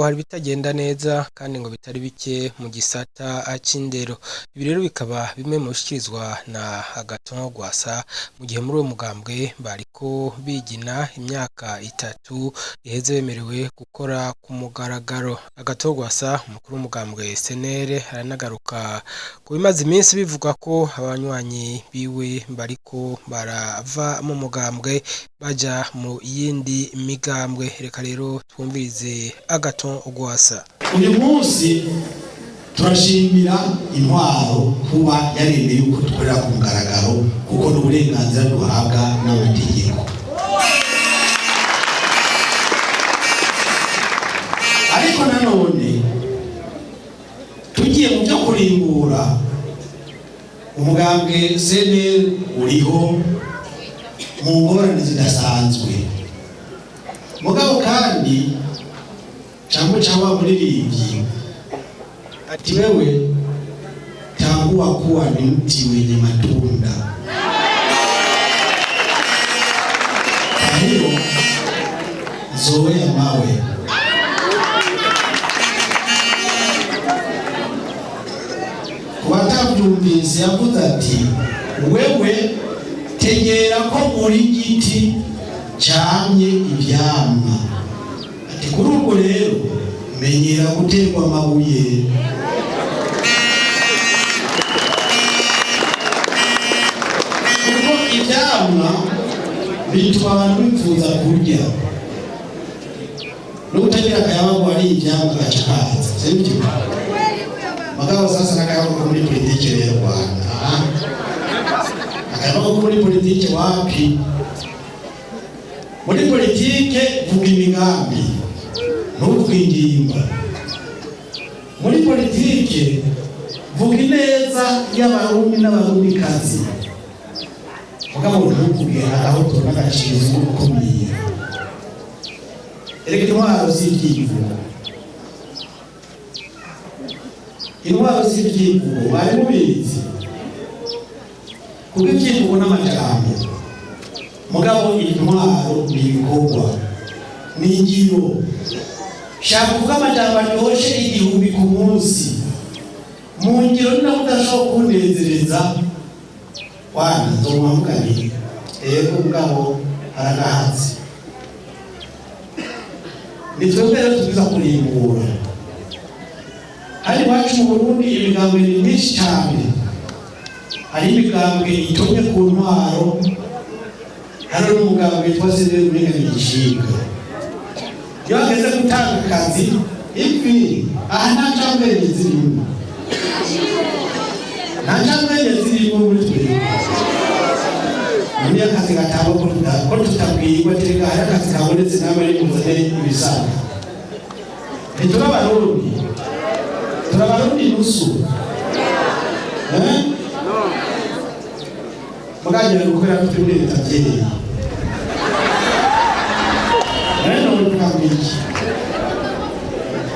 hari ibitagenda neza kandi ngo bitari bike mu gisata c'indero. Ibi rero bikaba bimwe mu bishikirizwa na Agathon Rwasa mu gihe muri uwo mugambwe bariko bigina imyaka 3 iheze bemerewe gukora ku mugaragaro. Agathon Rwasa, umukuru w'umugambwe CNL, aranagaruka ku bimaze iminsi bivugwa ko abanywanyi biwe bariko barava mu mugambwe baja mu yindi migambwe. Reka rero twumvirize Agathon Rwasa. Uyu munsi turashimira intwaro kuba yaremeye yuko dukorera ku mugaragaro, kuko ni uburenganzira duhabwa n'amategeko. Ariko nanone tugiye mu byo kurimbura, umugambwe CNL uriho mu ngorane zidasanzwe. Mugabo kandi cyangwa cyangwa muririmbyi ati: "Wewe tambua kuwa ni mti wenye matunda." Kwa hiyo zoea mawe. Ku batabyumvise, yavuze ati: "Wewe tegera ko uri giti camye ivyamwa." Ati: "Kuri ubwo rero menyera guterwa amabuye." Kuko ivyamwa bituma abantu bifuza kurya, n'utagira akayabagu ari ivyamwa gaca kaza, sibyo? Mugabo sasa n'akayabagu ko muri politike rero, Rwanda, akayabagu ko muri politike wapi? Muri politike vuga imigambi, ntuvuge ingimba. Muri politike vuga ineza y'Abarundi n'Abarundikazi, mugabo ntuvuge agahoto n'agacizo gukumira. Erega intwaro z'ibyivugo, intwaro z'ibyivugo, bari mubizi, kuko ibyivugo n'amajambo, mugabo intwaro ni ibikorwa, ni ingiro. Shaka kuvuga amajambo aryoshe 1000 ku munsi, mu ngiro ni naho udashobora kunezereza. Wana nzomwamuganiye ego, mugabo haragahatse. Ni twebwe rero tubwiza kurimbura. Hano iwacu mu Burundi imigambwe ni myinshi cyane. Hari imigambwe itumye ku ntwaro, hari n'umugambwe witwa Senderi uringaniye igishinga. Iyo hageze gutanga akazi, ivi aha nta ncabwenge zirimo, nta ncabwenge zirimo muri twebwe. Muri akazi gatangwa ko tutabwirwa, tereka hari akazi kabonetse, nawe ari muzane ibisabwa. Ntituri Abarundi? Turi Abarundi nusu, eh? Mugagira gukorera turi muri leta byereye rero uvuga ngo iki?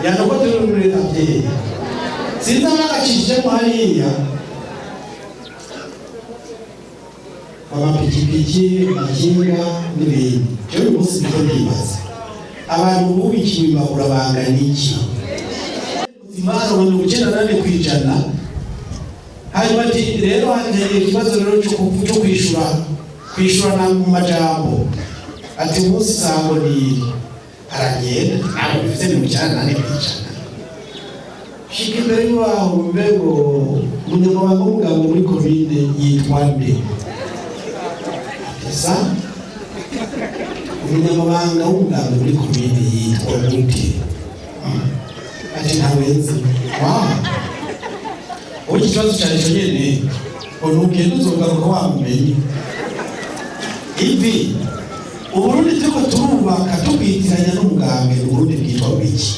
Yana uko turi muri leta byereye, sinzi abagacishijemo hariya amapikipiki, amakinga n'ibindi. Jewe uyu munsi ndiko ndibaza abantu bubikiwe imbabura bangana iki? Imana 94%. Hanyuma ati rero hateye ikibazo rero cyo kwishura, kwishurana mu majambo. Ati: "Umunsi sango ni aragenda, ntabwo bifite 94%." Shika imbere y'uwaho, mbego umunyamabanga w'umugabo muri komine yitwa nde? Esa umunyamabanga w'umugabo muri komine yitwa gute? Ati: "Ntawenzi." Wa ubu iki kibazo cyane cyo nyene, ngo ntugende uzogaruka wamumenye. Ivi Uburundi turiko turubaka tubwitiranya n'umugambwe, Uburundi bwitwa bwiki?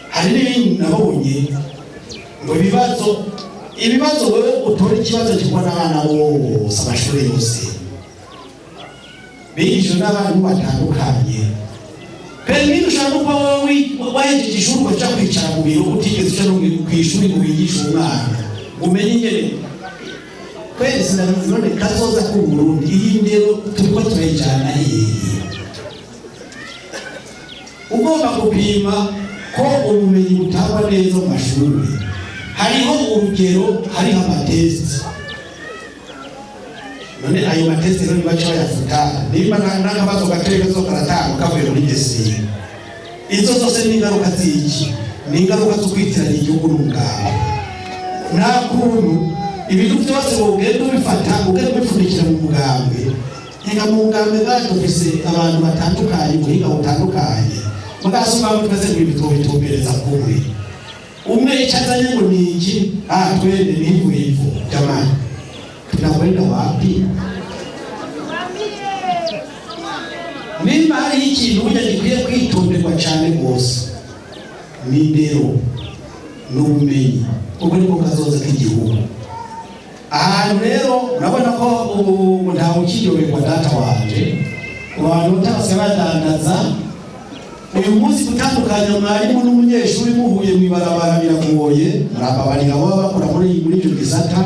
Hari n'ibindi nabonye ngo ibibazo, ibibazo, wewe utora ikibazo kigwa n'abana bose, amashuri yose bigishijwe n'abarimu batandukanye. Pengine ushobora no kuba wowe wahejeje ishuri ukaja kwicara mu biro, utigeze uja no kw'ishuri ngo wigishe umwana, umenye ingene. Twese ndabizi. None kazoza k'u Burundi, iyi ndero turiko turayijana hehe? Ugomba gupima ko ubumenyi butangwa neza mu mashuri, hariho urugero, hariho ama tests. None ayo ma tests rero nibaca bayafuta, nimba n'akabazo gatoya kazo karatangwa kavuye muri DCE, izo zose ni ingaruka z'iki? Ni ingaruka zo kwitiranya igihugu n'umugambwe. Nta kuntu ibintu byose ugenda ubifata, ugenda ubipfundikira mu mugambwe. Reka, mu mugambwe bwacu dufise abantu batandukanye, ubuhinga butandukanye. Mugasoma twese ngo ibi twobitumbereza kumwe, umwe icyo azanye ngo ni iki, ah, twende ni hivyo hivyo. Jamani, tunakwenda wapi? Nimba hariho ikintu burya gikwiye kwitonderwa cyane rwose, ni indero n'ubumenyi, ubwo nibwo kazoza k'igihugu. Ahantu rero urabona ko ubu ntawe ukiyoberwa data wanje, abantu batase badandaza. Uyu munsi gutandukanya mwarimu n'umunyeshuri muhuye mu ibarabara biragoye. Murababarira baba bakora muri icyo gisata.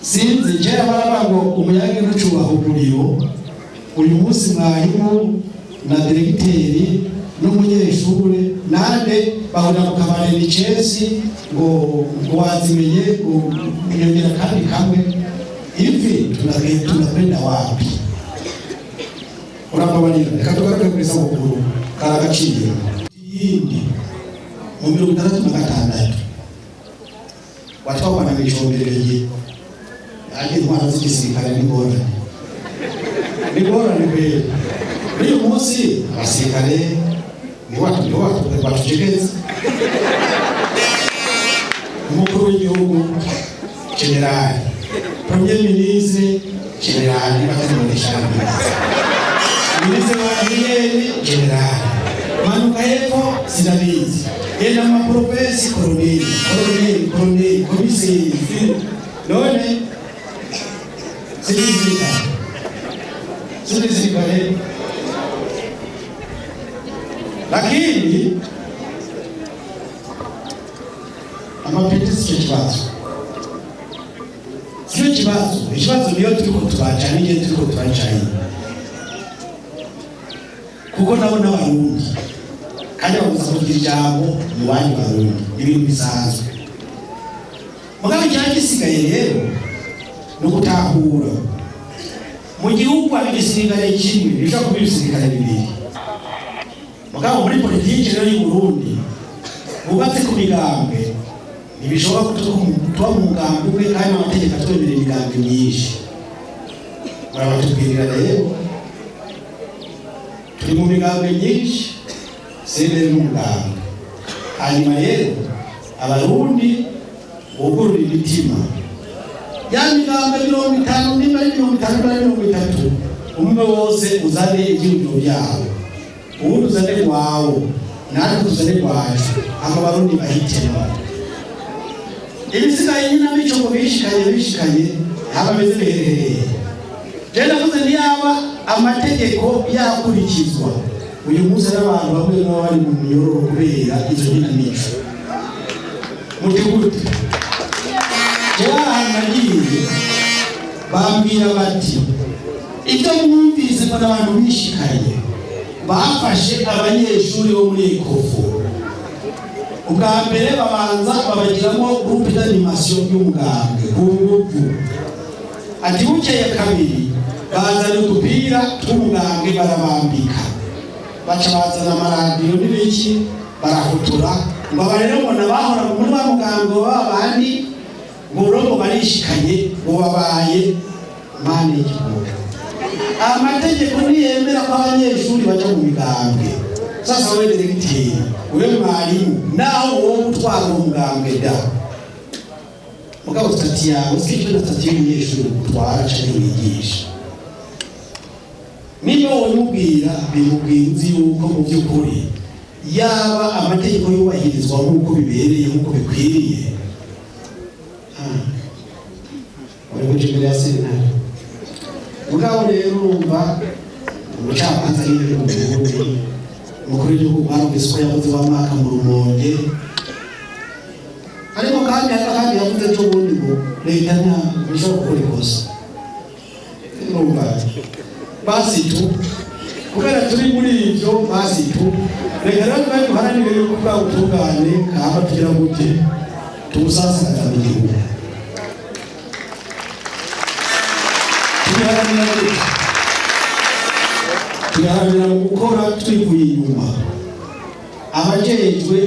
Sinzi, kera baravuga ngo umuyaga ntucubaha umuriro. Uyu munsi mwarimu na diregiteri n'umunyeshuri nande bahurira mu kabare, ni Chelsea, ngo wazimenye, ngo yongera kandi kamwe. Hivi tunakwenda wapi? Urababarira, reka tugaruke kuri sabukuru karagaciro. Yindi mu 66 watwakwana micondereye ariko intwaro z'igisirikare n'ingorane, n'ingorane kweri. N'uyu munsi abasirikare nibo batucegeza. Umukuru w'igihugu général, premier ministre général, niba minisitiri wa intérieur général, manuka hepfo sinabizi, genda mu ma provinces, colonel, colonel, colonel, komiseri. None sigisirikare, sigisirikare, lakini amapeti sicyo kibazo, sicyo kibazo. Ikibazo niyo turiko turaca n'igihe turiko turacaye, kuko nabo n'Abarundi kandi babuza kugira ijambo mu bandi Barundi, ibintu bisanzwe. Mugabo icyari gisigaye rero ni ugutahura mu gihugu hari igisirikare kimwe, bishobora kuba ibisirikare bibiri. Mugabo muri politiki rero y'u Burundi bubatse ku migambwe, ntibishoboka ko tuba mu mugambi umwe kandi amategeko atwemerera imigambi myinshi. Murabatubwirira rero, turi mu migambi myinshi, CNL n'umugambi. Hanyuma rero Abarundi bugurura imitima ya migambi 50, nimba ari 50, nimba ari 30, umwe wose uzane ivyiyumviro vyawe, uwundi uzane rwawo, natwe tuzane rwacu, hama Abarundi bahitemo. Ibisigaye nyina mico ngo bishikanye, bishikanye haba bameze biherehereye. Je navuze ntiyaba amategeko yakurikizwa, uyu munsi n'abantu bamwe baba bari mu minyororo kubera izo nkinamico. Muti gute? Jewe ahantu nagiye bambwira bati: "Ibyo mwumvise ngo n'abantu bishikanye, bafashe abanyeshuri bo muri ECOFO, ubwa mbere babanza babagiramo groupe d'animation y'umugambwe ku nguvu." Ati bukeye kabiri bazana udupira tw'umugambwe barabambika, baca bazana amaradiyo n'ibiki, barafotora, ngo aba rero ngo nabahora muri wa mugambwe wa bandi, ngo rero ngo barishikanye, ngo babaye mane y'igihugu. Amategeko ntiyemera ko abanyeshuri baja mu migambwe. Sasa wewe diregiteri, wewe mwarimu, naho wowe utwara uwo mugambwe da, mugabo statut yawe si icyo na statut y'umunyeshuri utwara canke wigisha. Niba wabimubwira, bimubwira uzi yuko mu by'ukuri yaba amategeko yubahirizwa nk'uko bibereye, nk'uko bikwiriye, wari kuja imbere ya sentare. Mugabo rero urumva umucamanza nyine mu Burundi, umukuru w'igihugu mwarumvise ko yavuze wa mwaka mu Rumonge, ariko kandi hari n'akandi yavuze ejo bundi ngo leta nta ishobora gukora ikosa. Urumva basi tu Kubera turi muri ivyo basitu, reka rero twari duharanire yuko bwa butungane kama tugira gute tubusasagaza mu gihugu. Tubiharanira gute? Tubiharanira mu gukora twivuye inyuma. Abajejwe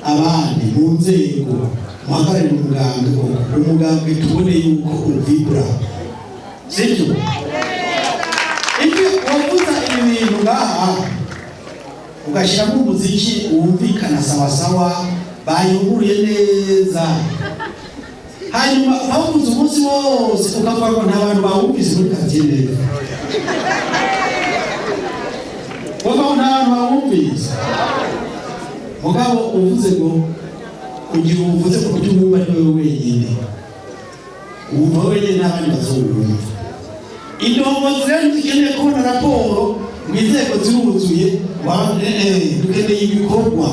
abandi mu nzego, muhagararire umugambwe koko, umugambwe tubone yuko uvibura, sibyo? Ibyo wavuza ibi bintu ngaha, ugashyiramo umuziki wumvikana sawasawa, bayunguruye neza, hanyuma bawuvuze umunsi wose, ukavuga ngo nta bantu bawumvise muri karitsiye neza, ukavuga ngo nta bantu bawumvise. Mugabo uvuze ngo ugira uvuze ku buryo wumva ari wowe wenyine, wumva wenyine, n'abandi bazowumva. Indongozi rero ntizikeneye kubona raporo ngo inzego ziruzuye, dukeneye ibikorwa,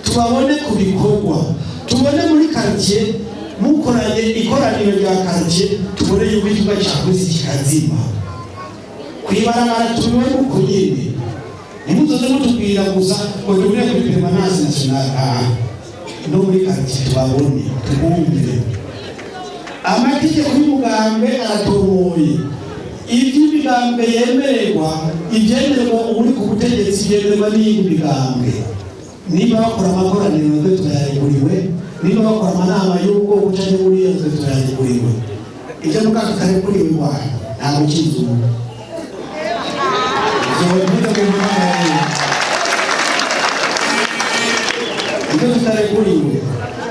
tubabone ku bikorwa, tubone muri karitsiye mukoranye ikoraniro rya karitsiye, tubone yuko ikibuga cyakoze kikazima kw'ibarabara, tubibone uko nyine. Ntimuzoze mutubwira gusa ngo duhure kuri permanence nationale, aha no muri karitsiye tubabone, tubumve. Amategeko y'umugambwe aratomoye: iby'imigambwe yemererwa, ibyemererwa uri ku butegetsi byemererwa n'iyindi migambwe. Niba bakora amakoraniro, natwe turayareguriwe. Niba bakora amanama y'ubwoko cyangwa buriya, natwe turayareguriwe. Ibyo muka tutareguriwe iwanyu ntabwo ukizuba ibyo tutareguriwe.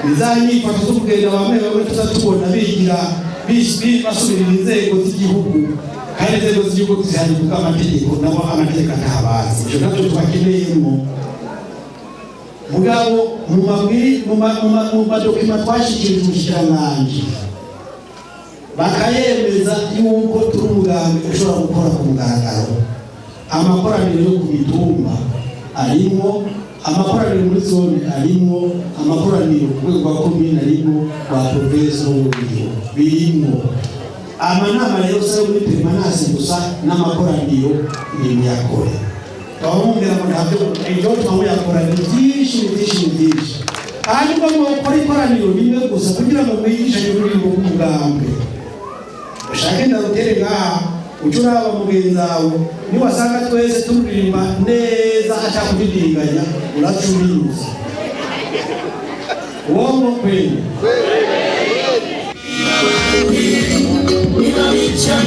Ni za nyifato zo kugenda bamwe bamwe tuza tubona bigira basubirira inzego z'igihugu, kandi inzego z'igihugu zihari kuko amategeko nabo amategeko atabazi. Ibyo nabyo tubakeneyemo. Mugabo mu madokima twashikirije umushikiranganji, bakayemeza yuko turi umugambi ushobora gukora ku mugaragaro, amakoraniro yo ku mitumba arimo, amakoraniro muri zone arimo, amakoraniro ku rwego rwa komine arimo, rwa provinsi no mu gihugu birimo. Amanama rero si ayo muri permanence gusa, n'amakoraniro ni muyakore. Twamubwira ngo ntabyo ibyo twamuyakora ni byinshi, ni byinshi, ni byinshi. Hanyuma mukora ikoraniro rimwe gusa kugira ngo mwigishanye ururimi rw'umugambwe, ushake ndarutere ngaha, uce uraba mugenzi wawe, niwasanga twese turirimba neza atakudidinganya, uraca ubinyuza. Uongo kweli? Niba bica.